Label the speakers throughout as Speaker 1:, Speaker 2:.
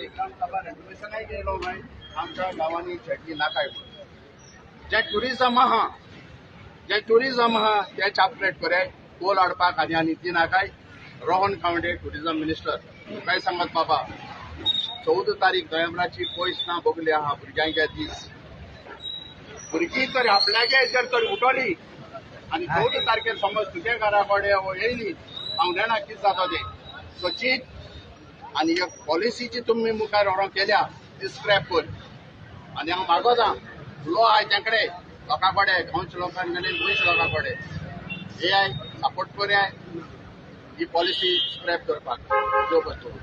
Speaker 1: ग्रामसभा रेजोल्युशनय केलो मागीर आमच्या गांवांनी जेटी नाकाय म्हणून. जें ट्युरिजम आहा, जें ट्युरिजम आहा तें चापलेट करे कोल हाडपाक आनी आनी ती नाकाय. रोहन खावंडे ट्युरिजम मिनिस्टर तुकाय सांगत बाबा 14 तारीख नोव्हेंबराची पयस ना बगली आहा भुरग्यांचे दीस. भुरगीं तर आपल्यागे हेजेर तर उठली आनी 14 तारखेर समज तुगे घरा कडेन येयली हांव जाणा कितें जाता तें. सचीत आनी एक पॉलिसीची तुमी मुखार व्हरोंक केल्या ती स्क्रॅप कर. आनी हांव मागोता उलो आहाय तेंकडे लोकां कडेन, गांवच्या लोकां कडेन, गोंयच्या लोकां कडेन हे I support करया ही पॉलिसी स्क्रॅप करपाक. देव बरें करूं.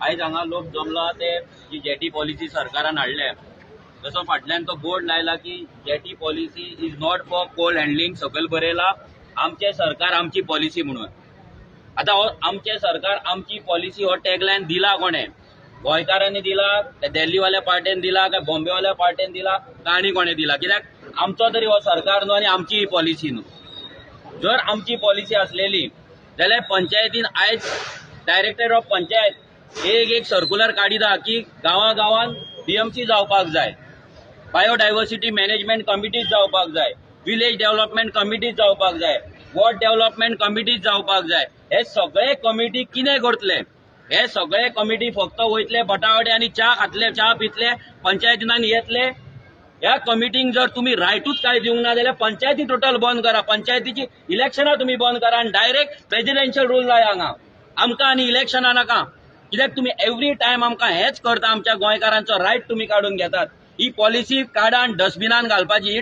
Speaker 2: आयज हांगा लोक जमला ते जी जेटी पॉलिसी सरकारान हाडल्या जसो फाटल्यान तो बोर्ड लायला की jetty policy is not for coal handling, सकयल बरयला आमचें सरकार आमची पॉलिसी म्हणून. आतां हो आमचें सरकार आमची पॉलिसी हो टॅगलायन दिला कोणें? गोंयकारांनी दिला, दिल्लीवाल्या पार्टेन दिला, काय बॉम्बेवाल्या पार्टेन दिला, काय आनी कोणें दिला? कित्याक आमचो तरी हो सरकार न्हू आनी आमची ही पॉलिसी न्हू. जर आमची पॉलिसी आसलेली जाल्यार पंचायतीन आयज डायरेक्टर ऑफ पंचायत एक एक सर्कुलर काडिता की गांवा गांवान डीएमसी जावपाक जाय, बायोडायवर्सिटी मॅनेजमेंट कमिटीज जावपाक जाय, विलेज डेव्हलपमेंट कमिटीज जावपाक जाय, वॉर्ड डेव्हलपमेंट कमिटीज जावपाक जाय. हे सगळे कमिटी कितें करतले? हे सगळे कमिटी फक्त वयतले बटावटे आनी च्या खातले, च्या पितले, पंचायतीन येतले. ह्या कमिटींक जर तुमी रायटूच कांय दिवंक ना जाल्यार पंचायती टोटल बंद करा, पंचायतीची इलेक्शनां तुमी बंद करा आनी डायरेक्ट प्रेजिडेन्शियल रूल जाय हांगा. आमकां आनी इलेक्शनां नाका. कित्याक तुमी एवरी टायम आमकां हेंच करता, आमच्या गोंयकारांचो रायट तुमी काडून घेतात. ही पॉलिसी काडा आनी डस्टबिनान घालपाची. ही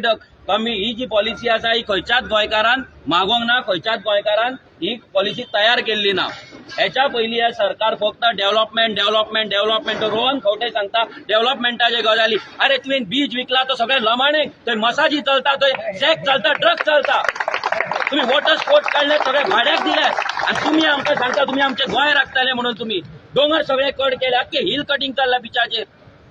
Speaker 2: कमी ही जी पॉलिसी आसा ही खंयच्याच गोंयकारान मागोंक ना, खंयच्याच गोंयकारान ही पॉलिसी तयार केल्ली ना. हेच्या पयलीं हे सरकार फक्त development development development. Rohan Khaunte सांगता डेव्हलपमेंटाचे गजाली. अरे तुवें बीच विकला तो सगळे लमाणे, थंय मसाजी चलता, थंय शॅक चलता, ड्रग चलता. तुमी वॉटर स्पोर्ट्स काडले, सगळे भाड्याक दिले आनी तुमी आमकां सांगता तुमी आमचें गोंय राखतले म्हणून. तुमी दोंगर सगळे कट केले, आख्खे हिल कटिंग चल्ला बिचाचेर.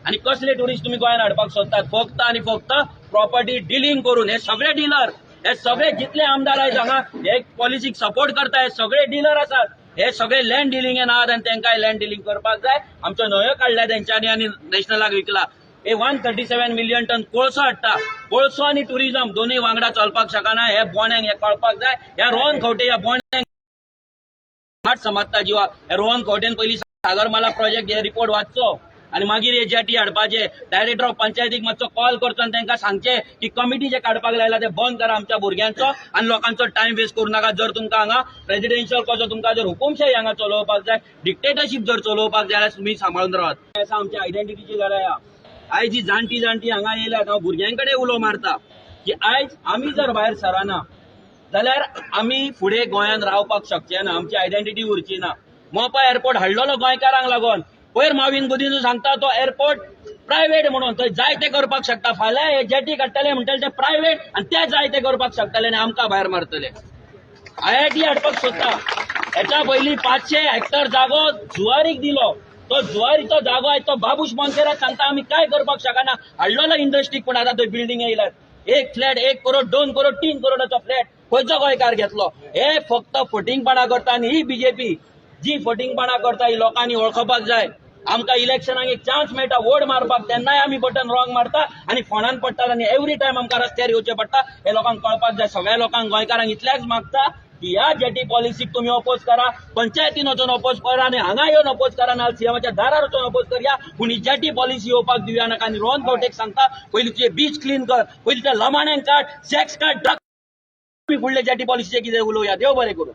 Speaker 2: आनी कसले ट्युरिस्ट तुमी गोंयांत हाडपाक सोदतात? फक्त आनी फक्त प्रॉपर्टी डिलींग करून. हे सगळे डिलर, हे सगळे जितले आमदार आयज हांगा हे पॉलिसीक सपोर्ट करता, हे सगळे डिलर आसात. हे सगळे लँड डिलिंग आहात आनी तांकांय लँड डिलिंग करपाक जाय. आमच्यो न्हंयो काडल्या तेंच्यांनी आनी नॅशनलाक विकला. हे 137 मिलियन टन कोळसो हाडटा. कोळसो आनी ट्युरिजम दोनूय वांगडा चलपाक शकना. हे बोण्यांक हे कळपाक जाय. ह्या रोहन खंवटे ह्या बोण्यांक मात समजता जिवा. ह्या रोहन खंवटेन पयलीं सागरमाला प्रोजेक्ट हे रिपोर्ट वाचचो आनी मागीर हे जेटी हाडपाचे. डायरेक्टर ऑफ पंचायतीक मातसो कॉल करचो आनी तांकां सांगचें की कमिटी जे काडपाक लायला ते बंद करा. आमच्या भुरग्यांचो आनी लोकांचो टायम वेस्ट करूं नाका. जर तुमकां हांगा प्रेजिडेन्शियल कसो तुमकां जर हुकुमशाही हांगा चलोवपाक जाय, डिक्टेटरशीप जर चलोवपाक जाय जाल्यार तुमी सांबाळून रावात. आसा आमची आयडेंटिटीची लढाय. आयज ही जाणटी जाणटी हांगा येयल्यात, हांव भुरग्यां कडेन उलो मारता की आयज आमी जर भायर सरना जाल्यार आमी फुडें गोंयांत रावपाक शकचे ना, आमची आयडेंटिटी उरची ना. मोपा एअरपोर्ट हाडलेलो गोंयकारांक लागून. पयर माविन गुदिन्हो सांगता तो एअरपोर्ट प्रायवेट म्हणून, थंय जाय ते करपाक शकता. फाल्यां हे जेटी काडटले म्हणटले ते प्रायवेट आनी ते जाय ते करपाक शकतले आनी आमकां भायर मारतले. आयआयटी हाडपाक सोदता. हेच्या पयलीं 500 हेक्टर जागो जुवारीक दिलो. तो जुवारीचो जागो आयज तो बाबूश मोन्सेरात सांगता आमी काय करपाक शकना. हाडलेलो इंडस्ट्रीक, पूण आतां थंय बिल्डींग येयल्यात. एक फ्लॅट 1 करोड, 2 करोड, 3 करोडाचो फ्लॅट खंयचो गोंयकार घेतलो? हे फक्त फटींगपणां करता. आनी ही बीजेपी जी फटींगपणां करता ही लोकांनी वळखपाक जाय. आमकां इलेक्शनाक एक चान्स मेळटा वोट मारपाक, तेन्नाय आमी बटन रॉंग मारता आनी फोंडान पडटात आनी एवरी टायम आमकां रस्त्यार येवचें पडटा. हे लोकांक कळपाक जाय. सगळ्या लोकांक गोंयकारांक इतल्याच मागता की ह्या जेटी पॉलिसीक तुमी अपोज करा, पंचायतीन वचून अपोज करा आनी हांगा येवन अपोज करा, ना सीएमाच्या दारार वचून अपोज करया, पूण ही जेटी पॉलिसी येवपाक दिवया नाका. आनी रोहन खंवटेक सांगता पयलीं तुजें बीच क्लीन कर, पयलीं त्या लमाण्यांक काड, सेक्स काड, ड्रग. फुडले जेटी पॉलिसीचे कितें उलोवया. देव बरें करूं.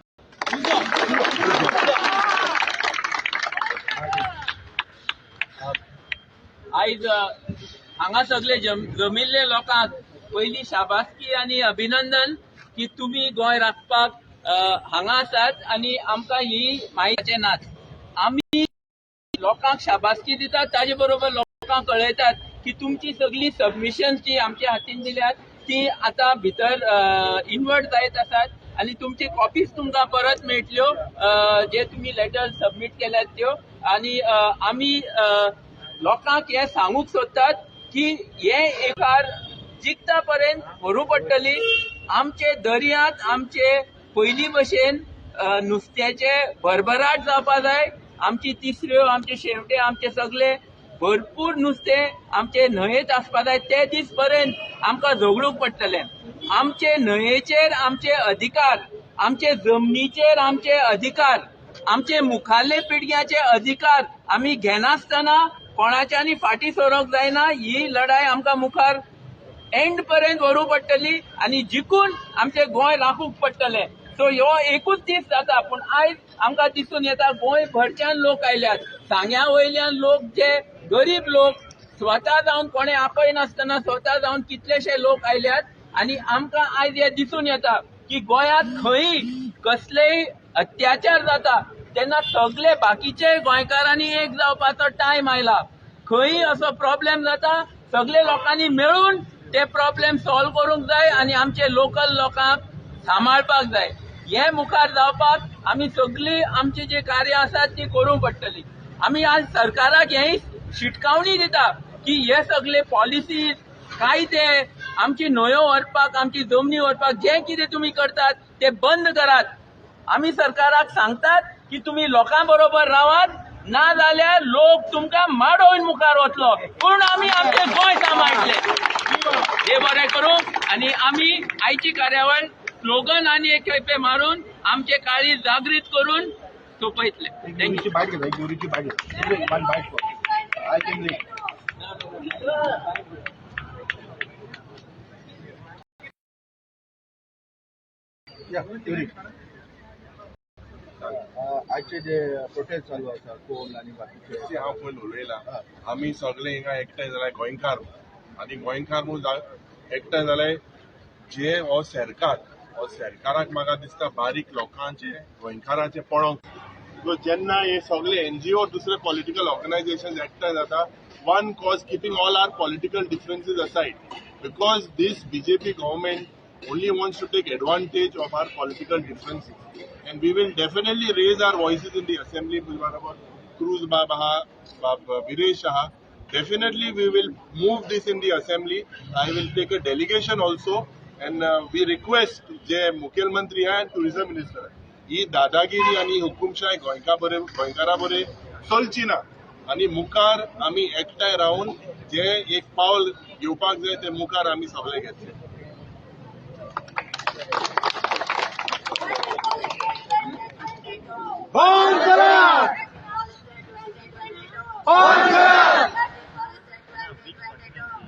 Speaker 3: आयज हांगा सगळे जमिल्ले लोकांक पयली शाबासकी आनी अभिनंदन की तुमी गोंय राखपाक हांगा आसात आनी आमकां ही म्हायती नात. आमी लोकांक शाबासकी दितात, ताजे बरोबर लोकांक कळयतात की तुमची सगळी सबमिशन जी आमच्या हातीन दिल्यात ती आतां भितर इनवर्ट जायत आसात आनी तुमची कॉपीज तुमकां परत मेळटल्यो जे तुमी लेटर सबमीट केल्यात त्यो. आनी आमी लोकांक हें सांगूंक सोदतात की हे एकार जिखता पर्यंत व्हरूं पडटली. आमचे दर्यांत आमचे पयलीं भशेन नुस्त्याचे भरभराट जावपा जाय. आमची तिसऱ्यो, आमचे शेवटे, आमचे सगळे भरपूर नुस्तें आमचे न्हंयेत आसपा जाय. ते दीस पर्यंत आमकां झगडूंक पडटलें. आमचे न्हंयेचेर आमचे अधिकार, आमचे जमनीचेर आमचे अधिकार, आमचे मुखारले पिळग्याचे अधिकार आमी घेनासतना कोणाच्यानी फाटीं सरोंक जायना. ही लढाय आमकां मुखार एंड पर्यंत व्हरूंक पडटली आनी जिखून आमचें गोंय राखूंक पडटलें. सो ह्यो एकूच दीस जाता, पूण आयज आमकां दिसून येता गोंयभरच्यान लोक आयल्यात. सांग्या वयल्यान लोक, जे गरीब लोक स्वता जावन कोणें आपयनासतना स्वता जावन कितलेशे लोक आयल्यात आनी आमकां आयज हें दिसून येता की गोंयांत खंय कसलेय अत्याचार जाता तेन्ना सगळे बाकीचे गोंयकारांनी एक जावपाचो टायम आयला. खंय असो प्रॉब्लेम जाता सगळे लोकांनी मेळून ते प्रॉब्लेम सॉल्व करूंक जाय आनी आमचे लोकल लोकांक सांबाळपाक जाय. हे मुखार जावपाक आमी सगळीं आमची जी कार्यां आसात ती करूंक पडटली. आमी आज सरकाराक हें शिटकावणी दिता की हे सगळे पॉलिसीज, कायदे आमची न्हंयो व्हरपाक, आमची जमनी व्हरपाक जें कितें तुमी करतात ते बंद करात. आमी सरकाराक सांगतात की तुमी लोकां बरोबर रावात, ना जाल्यार लोक तुमकां माडोवन मुखार वतलो. पूण आमी आमचें गोंय सांबाळटले. हे बरें करूं आनी आमी आयची कार्यावळ स्लोगन आनी एक खेपे मारून आमचे काळीज जागृत करून सोंपयतले. Thank you.
Speaker 1: आजचे जे प्रोटेस्ट चालू आसा कोल आनी बाकीचे,
Speaker 4: हांव पयलीं उलयला. आमी सगळे हिंगा एकठांय जाल्यार गोंयकार आनी गोंयकार म्हूण एकठांय जाल्यार जे हो सरकार, हो सरकाराक म्हाका दिसता बारीक लोकांचे गोंयकारांचे पळोवंक. Because जेन्ना हे सगळे एनजीओ दुसरे पॉलिटिकल ऑर्गनायझेशन एकठांय जाता, one cause keeping all our political differences aside, because this BJP government only wants to take advantage of our political differences, and we will definitely raise our voices in the assembly. Cruz Baba, Viresh Shah, definitely we will move this in the assembly. I will take a delegation also, and we request जे मुख्यमंत्री and tourism minister, ही दादागिरी आणि हुकुमशाही गोंयकारा बरे चलची ना आनी मुखार आमी एकठांय रावन जे एक पावल घेवपाक जाय ते मुखार आमी सगळे घेतले.
Speaker 5: बंद करात, बंद करात,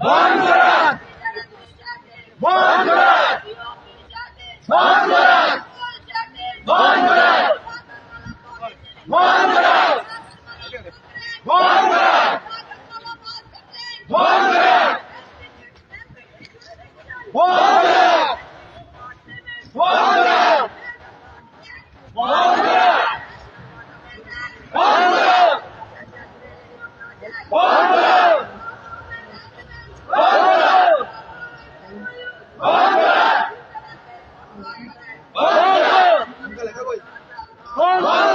Speaker 5: बंद करात, बंद करात, बंद करात, बंद करात, बंद करात, बंद करात, बंद करात, बंद करात, बंद करात, बंद करात, बंद करात, बंद करात, बंद करात, बंद करात, बंद करात, बंद करात.